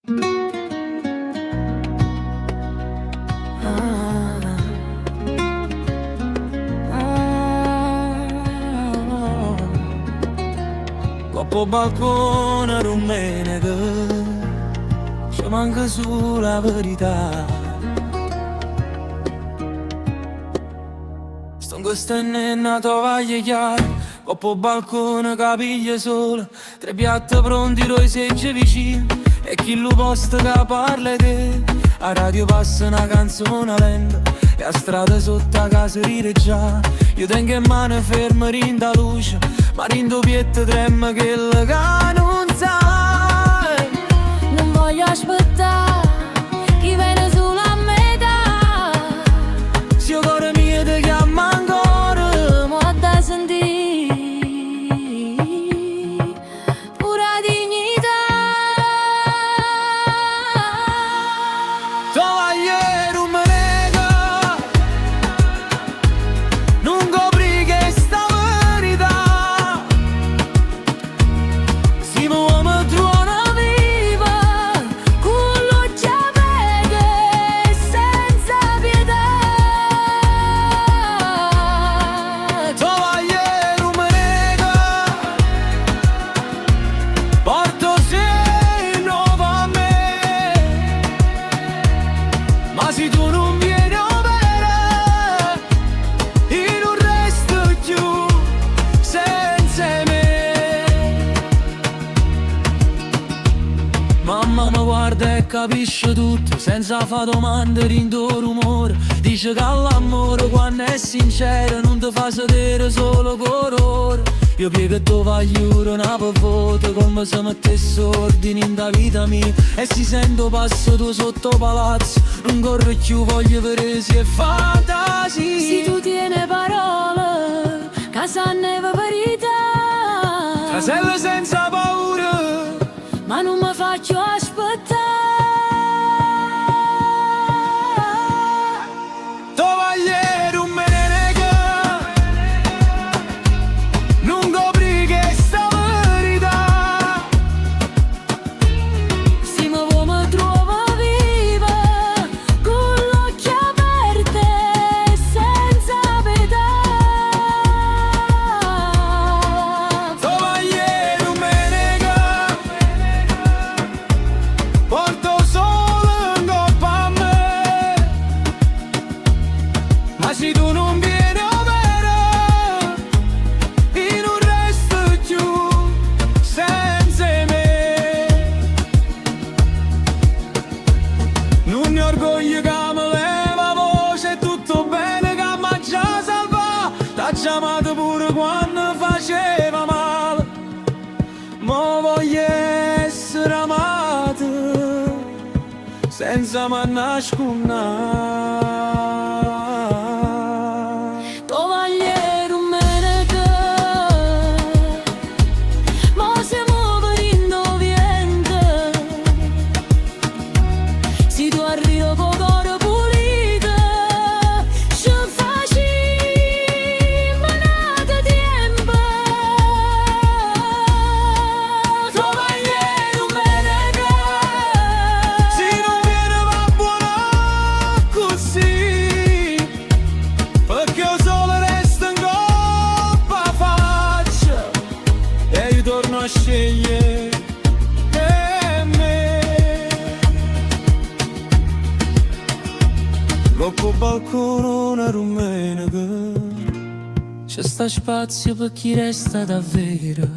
Ngopp 'o balcone rummeneca Ce manca sulo 'a verità Stongo stennenno 'a tovaglia chiara 'Ngopp 'o balcone ca piglia sole Tre piatte pronti, doi segge vicine E chillu posto ca parla 'e te 'A radio passa na canzone lenta E 'a strada sotto 'a casa ride già Io tengo 'e mane ferme dint' 'a luce Ma dint' 'o pietto tremma chello ca nun sai Nun voglio aspettà chi vene sulo a metà. Si 'o core mio te chiamma ancora Mo adda sentì pure 'a dignità. Tovaglie 'e rummeneca Nun coprì chesta verità Si mo me truove Viva cu l'uocchie aperte senza pietà. Tovaglie 'e rummeneca Porto sì nuovo a me Ma si tu nun viene overo Io nun resto cchiù senza 'e me Mamma mi guarda e capisce tutto Senza fa domande dint' 'o rumore Dice che l'amore quando è sincero Non ti fa sedere solo con Io piego tovagliolo 'na vota Come se mettesse ordine in da vita mia E si sento passo tu sotto palazzo Non corro più, voglio vedere se è fantasia Si tu tiene parole ca sanno 'e verità. Trasella senza paura Ma nun me faccio aspettà. Tovaglie 'e rummeneca Nun coprì chesta verità Si me vuò me truove viva cu l'uocchie aperte senza pietà. Tovaglie 'e rummeneca Porto 'o sole 'ngopp a me Ma si tu nun viene overo Io nun resto cchiù senza 'e me Nun è orgoglio che mi leva voce È tutto bene che m'aggia salvà T'aggio amato pure quando faceva male Mo voglio essere amato Senza m'annascunnà Tovaglie 'e rummeneca Mo se move dint' 'o viento Si tu arrivi co' core pulito Ce facimmo n'ato tiempo Tovaglie 'e Rummeneca Si nun viene va buono accussì Perché 'o sole resta 'ncopp 'a faccia E io torno a scegliere me 'Ngopp 'o balcone 'na rummeneca Ce sta spazio per chi resta davvero.